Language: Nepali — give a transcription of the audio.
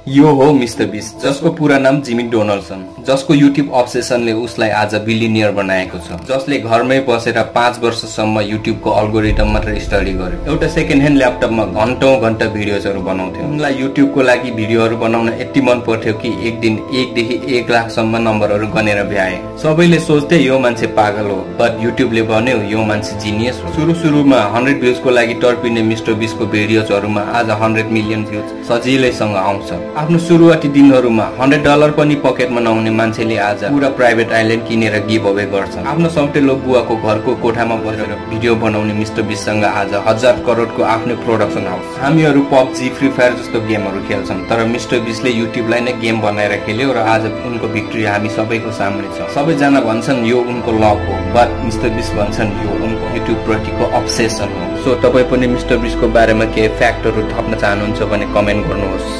यो हो मिस्टर बीस्ट, जसको पूरा नाम जिमी डोनाल्डसन, जसको युट्युब अब्सेसनले उसलाई आज बिलियनियर बनाएको छ, जसले घरमै बसेर 5 वर्षसम्म युट्युबको अल्गोरिदम मात्र स्टडी गर्यो। एउटा सेकेन्ड ह्यान्ड ल्यापटपमा घण्टौं घण्टा भिडियोजहरू बनाउँथ्यो। उनलाई युट्युबको लागि भिडियोहरू बनाउन यति मन पर्थ्यो कि एक दिन 1 देखि 1 लाखसम्म नम्बरहरू गनेर भ्याए। सबैले सोच्थे यो मान्छे पागल हो, बट युट्युबले भन्यो यो मान्छे जिनियस हो। सुरुमा 100 भ्युजको लागि टर्पिने मिस्टर बीस्टको भिडियोजहरूमा आज 100 मिलियन भ्युज सजिलैसँग आउँछ। आफ्नो सुरुवाती दिनहरूमा $100 पनि पकेटमा नहुने मान्छेले आज पूरा प्राइभेट आइल्यान्ड किनेर गिभ अवे गर्छ। आफ्नो सौतेलो बुवाको घरको कोठामा बसेर भिडियो बनाउने मिस्टर बीस्टसँग आज 1000 करोडको आफ्नो प्रोडक्सन हाउस। हामीहरू पबजी, फ्री फायर जस्तो गेमहरू खेल्छौं, तर मिस्टर बीस्टले युट्युबलाई नै गेम बनाएर खेल्यो र आज उनको भिक्ट्री हामी सबैको सामने छ। सबैजना भन्छन् यो उनको लक हो, बट मिस्टर बीस्ट भन्छन् यो उनको युट्युब प्रतिको अब्सेसन हो। सो तपाई पनि मिस्टर बीस्टको बारेमा केही फ्याक्टहरु थप्न चाहनुहुन्छ भने कमेन्ट गर्नुहोस्।